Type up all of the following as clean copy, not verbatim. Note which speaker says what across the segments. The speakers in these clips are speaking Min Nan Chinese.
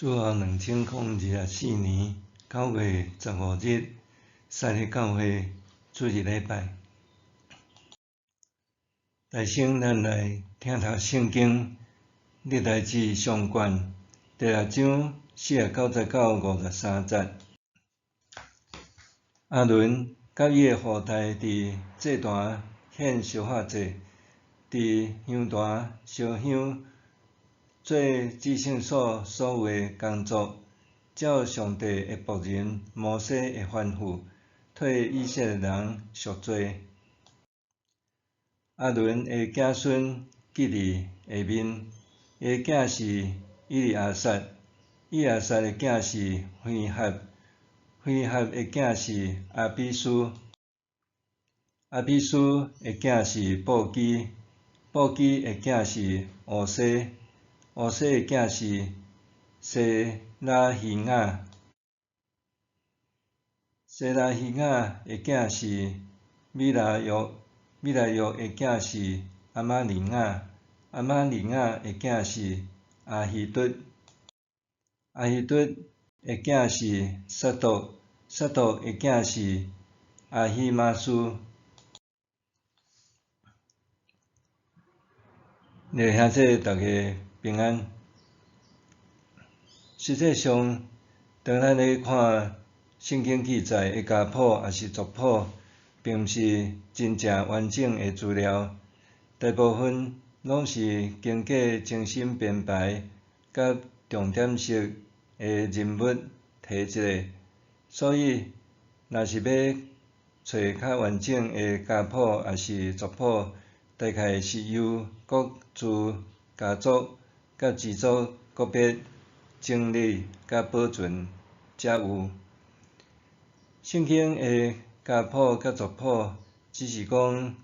Speaker 1: 主後2024年9月15日，三日教會主日禮拜。大先咱來聽讀聖經，歷代志上卷第六章49節到53節。亞倫佮伊的後代佇祭壇獻燒化祭，佇香壇燒香。做至聖所所有的工作，照上帝的僕人摩西的吩咐，替以色列人贖罪。亞倫的子孫記佇下面，伊的囝是以利亞撒，以利亞撒的囝是非哈，非哈的囝是亞比書，亞比書的囝是布基，布基的囝是烏西。烏西的囝是西拉希雅，西拉希雅的囝是米拉約，米拉約的囝是亞瑪利雅，亞瑪利雅的囝是亞希卒，亞希卒的囝是撒督，撒督的囝是亞希瑪斯。弟兄姊妹，大家平安。實際上，當咱咧看聖經記載的家譜抑是族譜，並毋是真正完整的資料，大部分攏是經過精心編排佮重點式的人物提出的。所以，若是欲揣較完整的家譜抑是族譜，大概是由各自家族佮支族個別整理佮保存才有。聖經的家譜佮族譜，只是講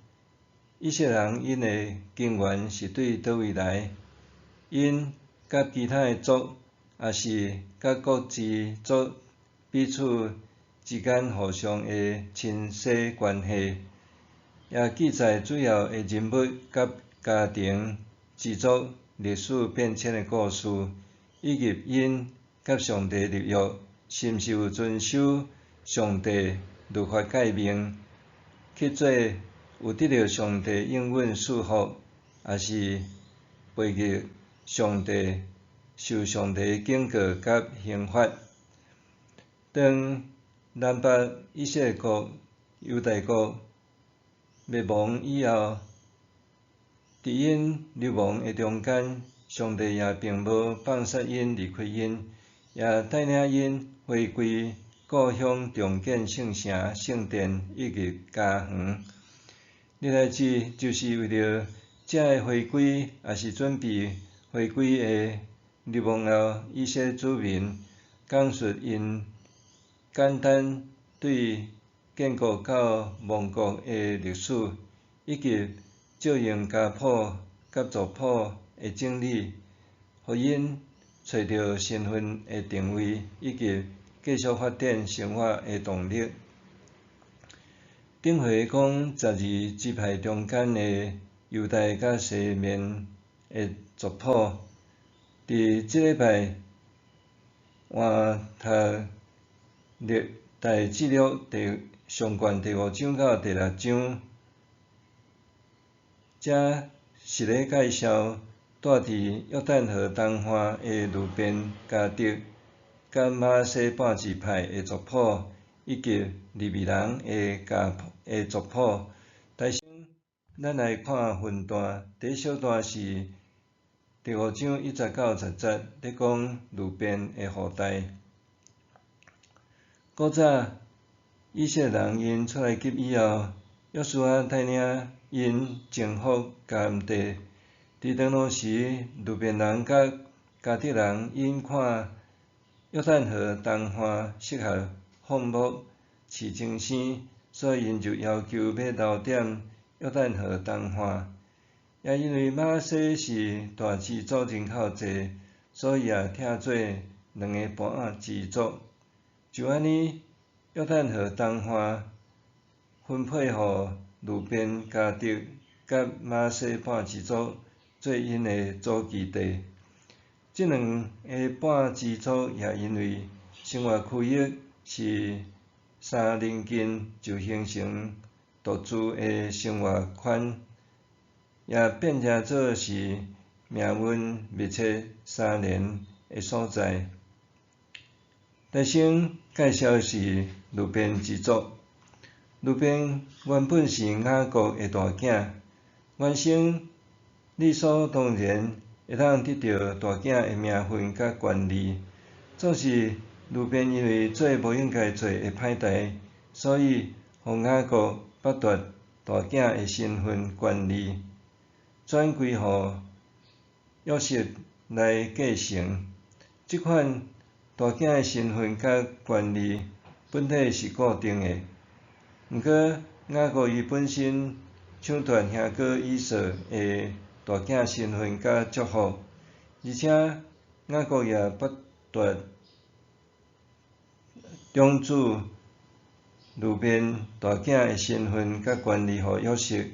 Speaker 1: 以色列人𪜶的根源是對佗位來，𪜶佮其他的族，抑是佮各支族彼此之間互相的親疏關係，也記載主要的人物佮家庭、支族歷史變遷的故事，以及𪜶佮上帝立約，是毋是有遵守上帝律法誡命去做，有得著上帝應允賜福，抑是背逆上帝，受上帝警告佮刑罰。當南北以色列國、猶大國滅亡以後，佇𪜶流亡的中間，上帝也並無放殺𪜶離開𪜶，也帶領𪜶回歸故鄉，重建聖城、聖殿以及家園。歷代志就是為著這个回歸，抑是準備回歸的流亡後以色列子民，講述𪜶簡單對建國到亡國的歷史，以及借用家譜佮族譜的整理，予𪜶揣著身份的定位，以及繼續發展生活的動力。頂回講十二支派中間的猶大佮西緬的族譜，佇這禮拜換讀歷代志錄第上卷第五章到第六章，這是咧介紹住佇約旦河東岸的流便、迦得佮瑪拿西半支派的族譜，以及利未人的家譜的族譜。首先，咱來看分段，第一小段是第五章1節到10節，咧講流便的後代。古早以色列人𪜶出埃及以後，約書亞帶領𪜶征服迦南地。佇當當時，流便人佮迦得人𪜶看約旦河東岸適合放牧飼精牲，所以𪜶就要求欲留踮約旦河東岸。也因為瑪拿西是大支族人口濟，所以也拆做兩个半支族。就按呢，約旦河東岸分配予流便、迦得佮瑪拿西半支族做𪜶的祖居地。這兩个半支族也因為生活區域是相鄰近，就形成獨自的生活圈，也變成做是命運密切相連的所在。來先介紹是流便支族。流便原本是雅各的大囝，原先理所當然會當得著大囝的名分佮權利，總是流便因為做無應該做的歹代，所以予雅各剝奪大囝的身份權利，轉歸予約瑟來繼承。這款大囝的身份佮權利本體是固定的，毋過雅各伊本身搶奪兄哥以掃的大囝身份佮祝福，而且雅各也剝奪長子流便大囝的身份佮權利予約瑟，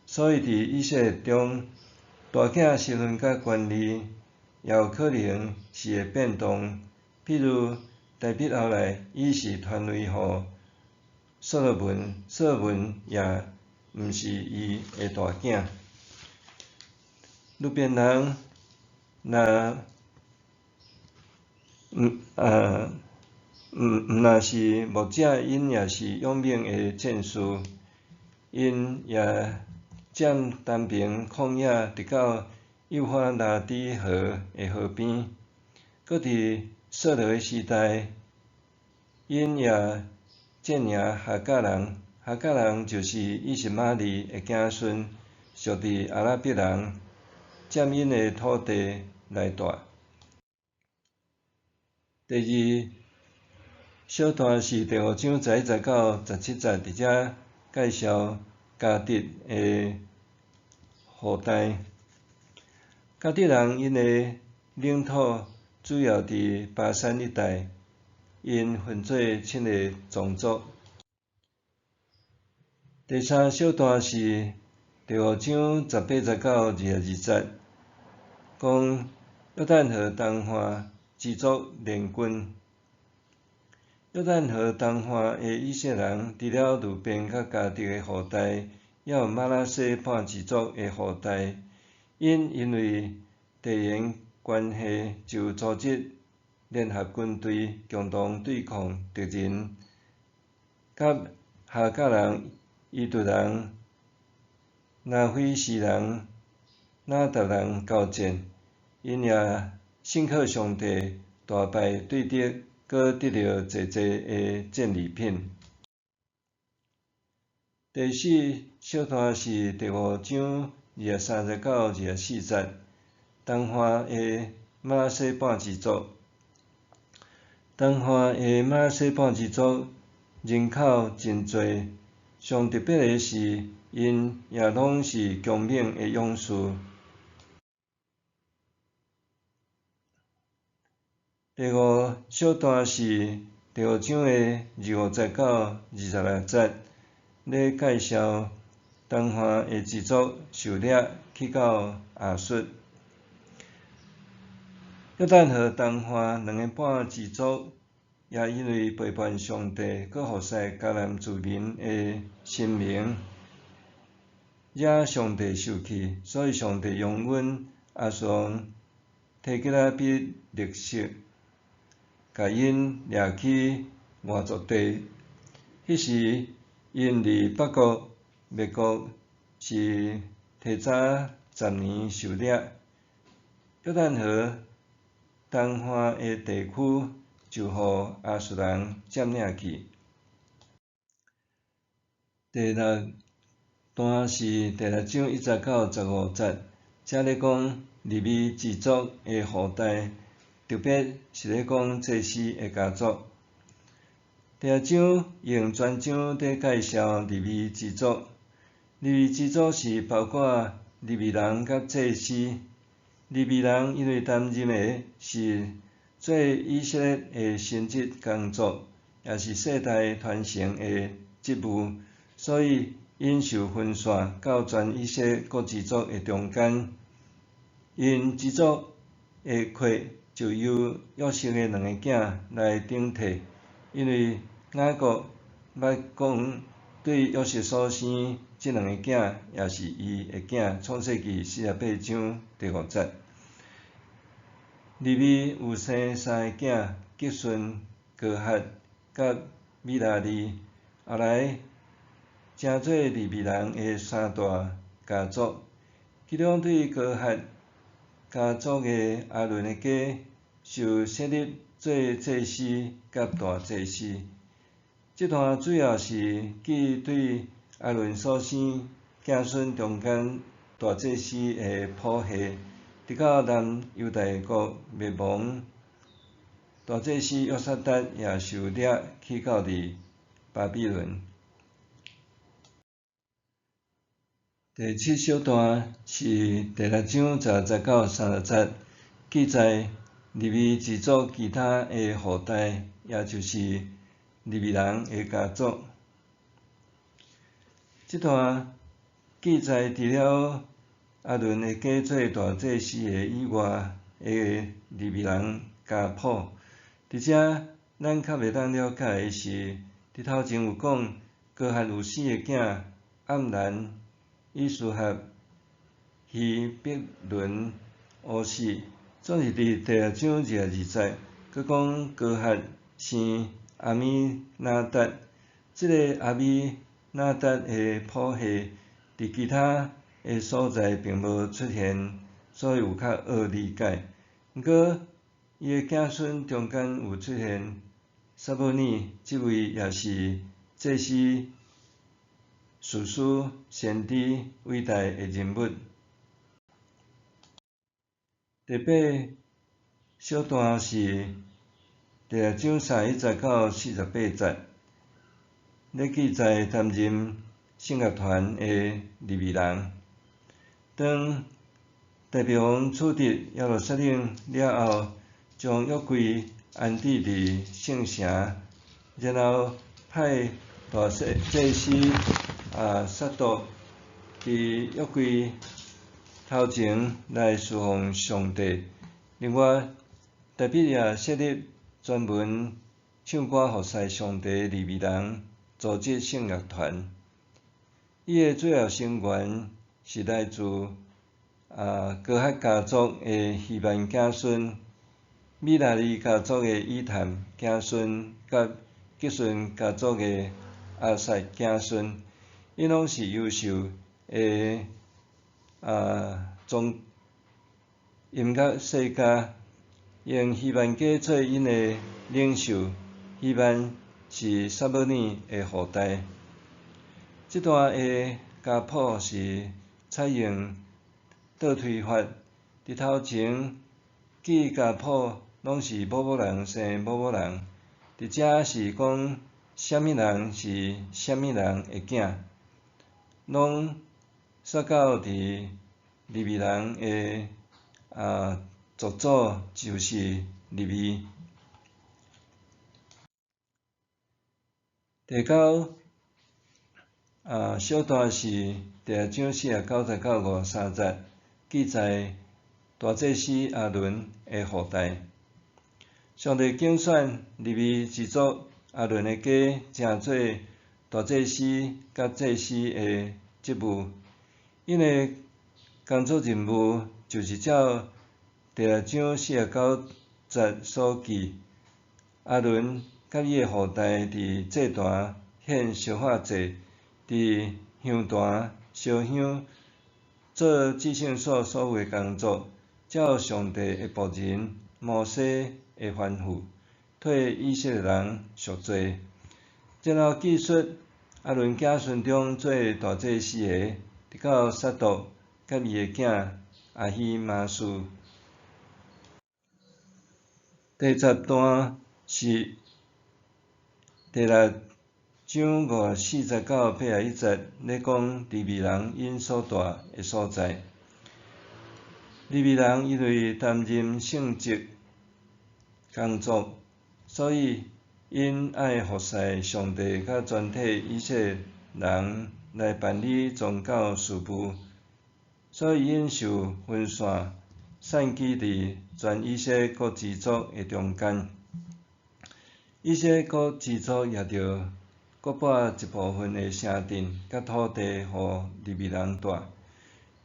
Speaker 1: 所以佇以色列中，大囝身份佮權利也有可能是會變動。譬如大衛後來伊是傳位予所羅門，所羅門也毋是伊的大囝。流便人若毋啊毋毋若是牧者，𪜶也是勇猛的戰士，𪜶也佔東爿曠野，直到幼發拉底河的河邊。閣佇掃羅的時代，𪜶也戰贏哈甲人，哈甲人就是以實瑪利的子孫，屬佇阿拉伯人，佔𪜶的土地來住。第二小段是第五章11節到17節，佇遮介紹迦得的後代。迦得人𪜶的領土主要佇巴珊一帶，𪜶分做七个宗族。第三小段是第五章18節到22節，講約旦河東岸支族聯軍。約旦河東岸的以色列人，除了流便佮迦得的後代，猶有瑪拿西半支族的後代，𪜶因為地緣關係，就組織聯合軍隊，共同對抗敵人，佮哈甲人、伊突人、拿非斯人、拿答人交戰，𪜶也信靠上帝，大敗對敵，閣得著濟濟的戰利品。第四小段是第五章23節到24節，東岸的瑪拿西半支族。東岸的瑪拿西半支族人口真濟，上特別的是，𪜶也攏是強猛的勇士。第五小段是第五章的25節到26節，咧介紹東岸的支族受掠去到亞述。約旦河東岸兩個半支族，也因為背叛上帝，閣服侍迦南子民的神明，惹上帝受氣，所以上帝容忍亞述王提吉拉比勒色，共𪜶掠去外族地。彼時，𪜶佇北國滅國是提早10年受掠。約旦河東岸的地區就予亞述人佔領去。第六段是第六章1節到15節，遮咧講利未支族的後代，特別是咧講祭司的家族。第六章用全章佇介紹利未支族。利未支族是包括利未人佮祭司。利未人因為擔任的是做以色列的神職工作，也是世代傳承的職務，所以𪜶受分散到全以色列各支族的中間。𪜶支族的缺就由約瑟的兩个囝來頂替，因為雅各捌講對約瑟所生這兩个囝也是伊的囝。創世記48章第5節。利未有生三个囝：革順、哥轄佮米拉利。後來成做利未人的三大家族，其中對哥轄家族的亞倫的家受設立做祭司佮大祭司。這段主要是記對亞倫所生子孫中間大祭司的譜系，直到南猶大國滅亡，大祭司約撒達也受掠去到佇巴比倫。第七小段是第六章16節到30節，記載利未支族其他的後代，也就是利未人的家族。這段記載除了亞倫的家做大祭司的以外的利未人家譜。佇遮咱較袂當了解的是，佇頭前有講，哥轄有四个囝，暗蘭、以斯合、希伯倫、烏翬，總是佇第六章22節，閣講哥轄生亞米拿達，這个亞米拿達的譜系，佇其他的所在並無出現，所以有較惡理解。毋過，伊的子孫中間有出現撒母耳，這位也是祭司、士師、先知偉大的人物。第八小段是第六章31節到48節，咧記載擔任聖樂團的利未人。當大衛王取得耶路撒冷了後，將約櫃安置佇聖城，然後派大祭司撒督佇約櫃頭前來侍奉上帝。另外，大衛也設立專門唱歌服侍上帝的利未人，組織聖樂團。伊的主要成員是來自哥轄家族的希曼子孫、米拉利家族的以探子孫，佮革順家族的亞薩子孫，𪜶攏是優秀的宗音樂世家，用希曼家做𪜶的領袖。希曼是撒母耳的後代。這段的家譜是採用倒推法，佇頭前記家譜攏是某某人生某某人，佇遮是講啥物人是啥物人的囝，攏煞到佇利未人的族祖就是利未。第九小段是第六章49節到53節，記載大祭司亞倫的後代。上帝揀選利未支族亞倫的家，成做大祭司佮祭司的職務。𪜶的工作任務就是照第六章49節所記，亞倫佮伊的後代佇祭壇獻燒化祭，佇香壇燒香，做至聖所所有的工作，照上帝的僕人摩西的吩咐，替以色列人贖罪。然後記述亞倫子孫中做大祭司的，直到撒督佮伊的囝亞希瑪斯。第十段是第六章54節到81節，咧講利未人𪜶所住的所在。利未人因為擔任聖職工作，所以𪜶愛服侍上帝，佮全體以色列人來辦理宗教事務，所以𪜶受分散，散居佇全以色列各支族的中間。以色列各支族也著各撥一部分的城鎮佮土地，予利未人蹛。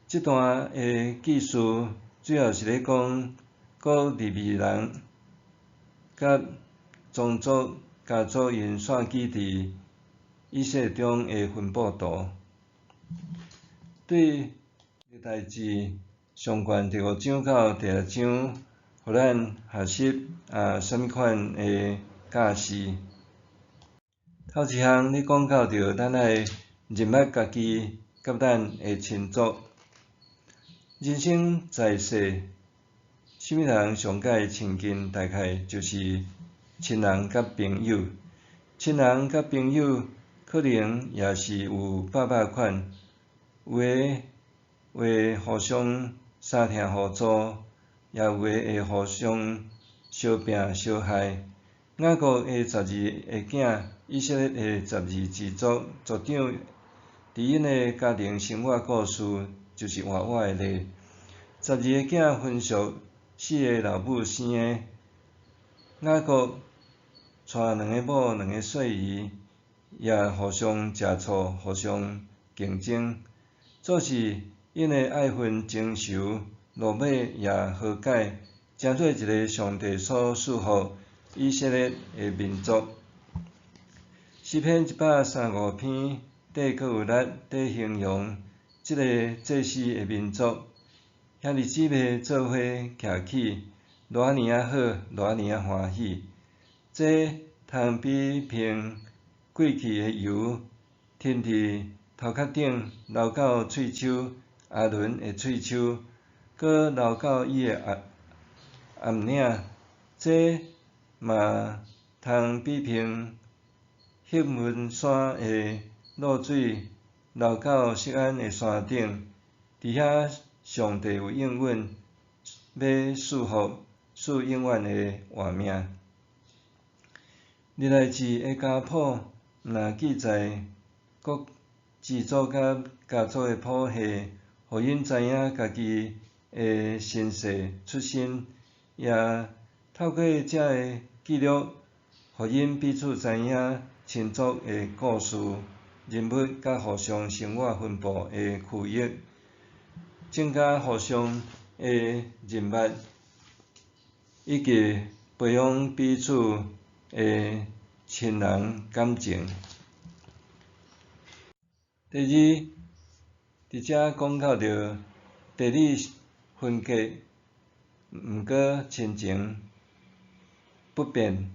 Speaker 1: 這段的記事主要是咧講各利未人佮宗族家族𪜶散居佇以色列中的分布圖。對歷代志上卷第五章到第六章，予咱學習啥物款的教示。頭一項咧講到著，咱愛認捌家己佮咱的親族。人生在世，啥物人上佮親近？大概就是親人佮朋友。親人佮朋友可能也是有百百款，有的會互相相疼互助，也有的會互相相拚相害。雅各的十二个囝，以色列的十二支族族長，佇𪜶的家庭生活故事，就是活活的例。十二個囝分屬四个老母生的。雅各娶兩个某，兩个細姨，也互相食醋，互相競爭。總是𪜶的愛恨情仇，落尾也和解，成做一个上帝所賜福以色列的民族。詩篇135篇底閣有力佇形容這個祭司的民族，兄弟姊妹做伙徛起，偌爾仔好，偌爾仔歡喜。這通比瓶過氣的油，停佇頭殼頂，流到喙鬚，亞倫的喙鬚，閣流到伊的頷領。這嘛通比瓶赫門山的露水，流到錫安的山頂。佇遐，上帝有應允，欲賜福，賜永遠的活命。歷代志的家譜，毋但記載各支族佮家族的譜系，予𪜶知影家己的身世出身，也透過這个記錄，予𪜶彼此知影親族的故事、人物佮互相生活分布的區域，增加互相的認捌，以及培養彼此的親人感情。第二，佇遮講到著地理分隔，毋過親情不變。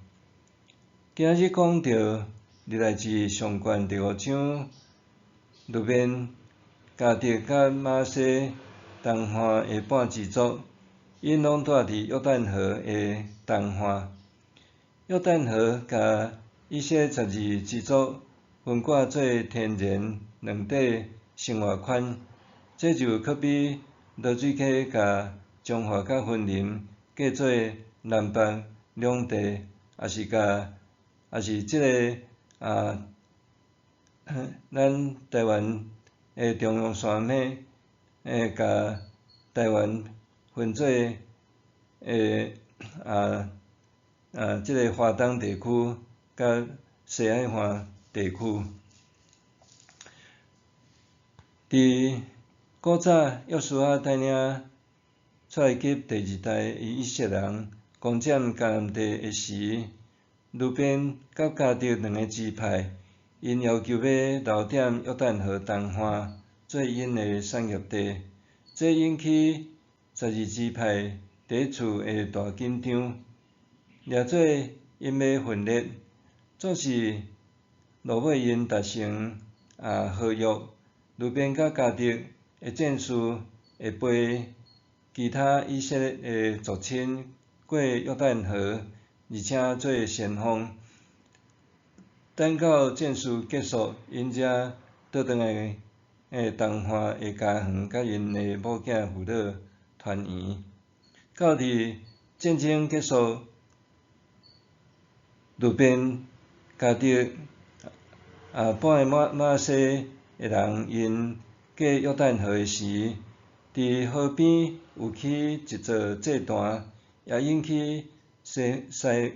Speaker 1: 今仔日講著歷代志上卷第五章，流便、迦得佮瑪拿西東岸的半支族，𪜶攏蹛佇約旦河的東岸。約旦河共以色列十二支族分割做天然兩塊生活圈，這就可比濁水溪共彰化佮雲林隔做南北兩地，抑是這个咱台灣的中央山脈，共台灣分做這个華東地區佮西海岸地區。佇古早，約書亞帶領出埃及第二代的以色列人攻佔迦南地的時，流便佮迦得兩个支派，𪜶要求欲留踮約旦河東岸做𪜶的產業地，這引起十二支派佇厝的大緊張，掠做𪜶欲分裂，總是落尾𪜶達成和約，流便佮迦得的戰士會陪其他以色列的族親過約旦河，而且做先鋒。等到戰事結束，𪜶才倒轉來東岸的家園，佮𪜶的某囝父老團圓。到佇戰爭結束，流便、迦得半个瑪拿西的人，𪜶過約旦河的時，佇河邊有起一座祭壇，也引起西西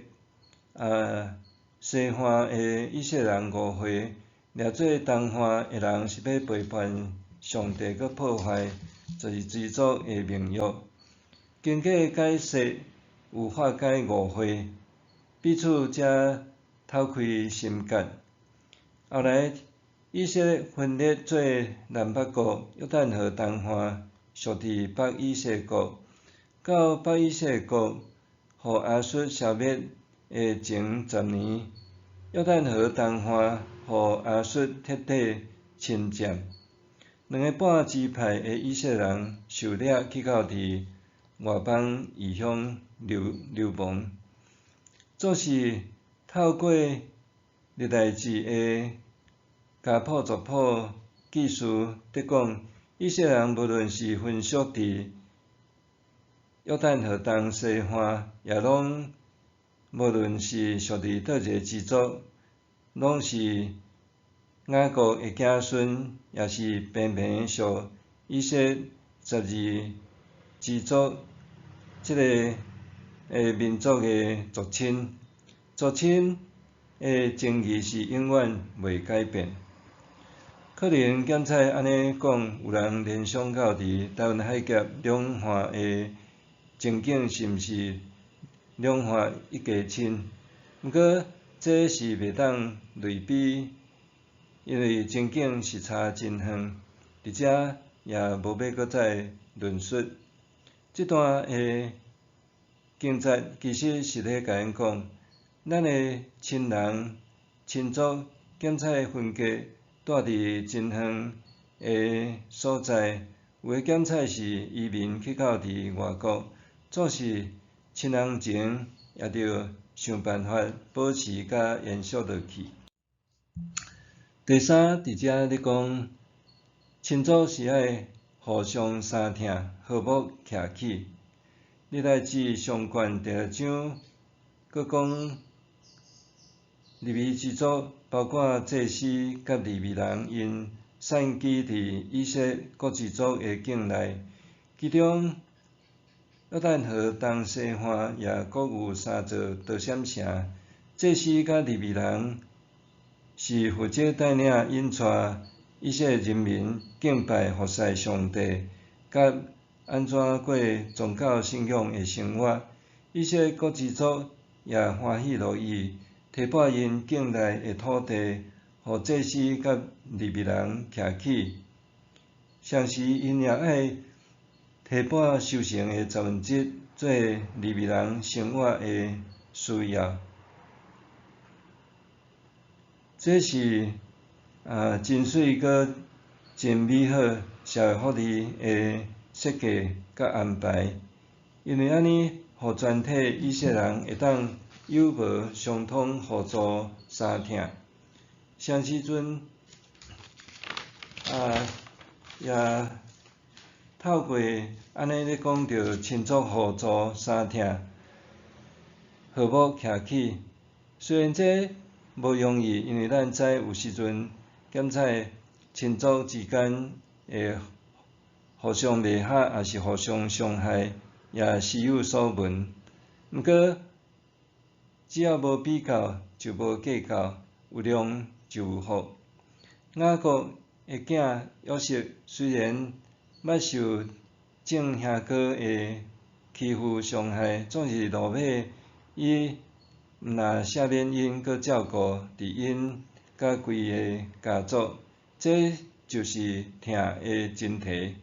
Speaker 1: 啊西岸的以色列人誤會，掠做東岸的人是欲背叛上帝，閣破壞十二支族的盟約。經過解釋，有化解誤會，彼此才透開心結。後來以色列分裂做南北國，約旦河東岸屬佇北以色列國，到北以色列國予亞述消滅的前10年，約旦河東岸予亞述徹底侵佔。兩个半支派的以色列人受掠去到佇外邦異鄉流流亡，總是透過歷代志的家譜族譜記事得講，以色列人無論是分屬佇約旦河東西岸，也攏無論是屬佇佗一個支族，攏是雅各的子孫，也是平平屬以色列十二支族這個的民族的族親，族親的情誼是永遠袂改變。可能檢采按呢講，有人聯想到佇台灣海峽兩岸的情景是毋是兩岸一家親？毋過這是袂當類比，因為情景是差真遠，佇遮也無欲閣再論述。這段的經節其實是咧共咱講，咱的親人親族檢采分隔蹛佇真遠的所在，有的檢采是移民去到佇外國，總是親人情也著想辦法保持佮延續落去。第三，佇遮咧講，親族是愛互相相疼，和睦徛起。歷代志上卷第二章，閣講利未支族，包括祭司佮利未人，𪜶散居佇以色列各支族的境內，其中約旦河東西岸也各有三座躲閃城。祭司佮利未人是負責帶領引帶以色列人民敬拜服侍上帝，佮按怎過宗教信仰的生活。以色列各支族也歡喜樂意提撥𪜶境內的土地，予祭司佮利未人徛起。同時，𪜶也愛提撥收成的十分之一做利未人生活的需要。這是真媠閣真美好社會福利的設計佮安排，因為按呢，予全體以色列人會當有無相通互助相疼。啥時陣也透過按呢咧講著親族互助相疼，和睦徛起。雖然這無容易，因為咱知有時陣檢采親族之間會互相袂合，抑是互相傷害，也時有所聞。毋過，只要無比較，就無計較，有量就有福。雅各的囝約瑟雖然捌受眾兄哥的欺負傷害，總是落尾伊毋但赦免𪜶，閣照顧佇𪜶佮規个家族，這就是疼的真諦。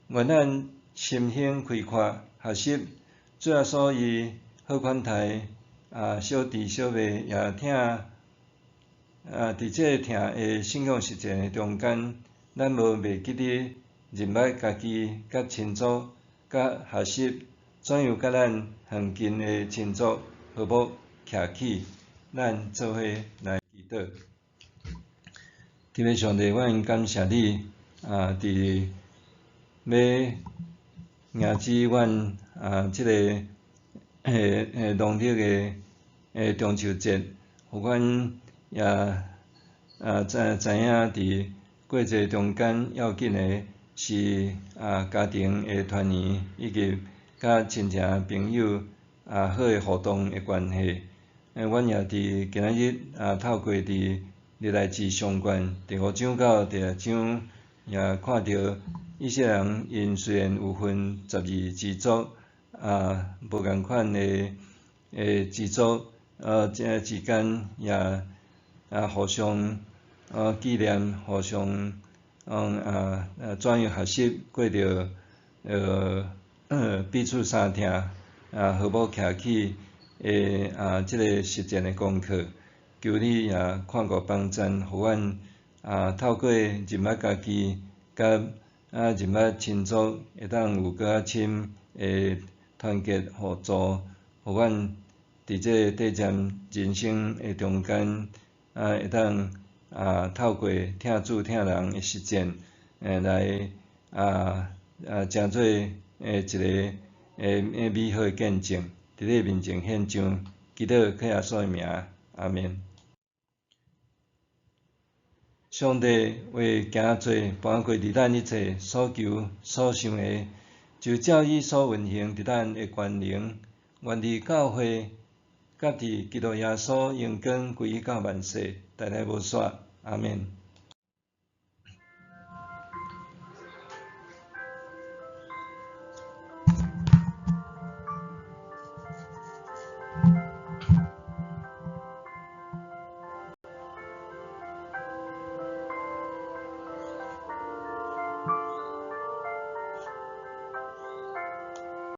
Speaker 1: 願咱心胸開闊，學習主耶穌伊好款待小弟小妹，也疼佇這個疼的信仰實踐的中間，咱無袂記得認捌家己佮親族，佮學習怎樣佮咱遠近的親族和睦徛起，咱做伙來祈禱。天父上帝，阮感謝你佇欲迎接阮這个農曆的中秋節，予阮也知影佇過節中間要緊的是家庭的團圓以及佮親情朋友好的互動的關係。阮也佇今仔日透過佇歷來誌上卷第五章到第六章，也看著以色列人𪜶雖然有分12支族，無仝款的支族，這之間也互相紀念，互相怎樣學習過著彼此相疼，和睦徛起的這个實踐的功課。求你也看顧幫贊，予阮透過認捌家己，佮認捌親族，會當有閣較深的團結互助，予阮佇這個短暫人生的中間，會當透過疼主疼人的實踐，來成做一个美好的見證，佇你面前獻上，祈禱靠耶穌的名，阿們。上帝話行做搬過佇咱一切所求所想的，就照伊所運行佇咱的權能，願佇教會佮佇基督耶穌榮光歸於到萬世，代代無煞。阿們。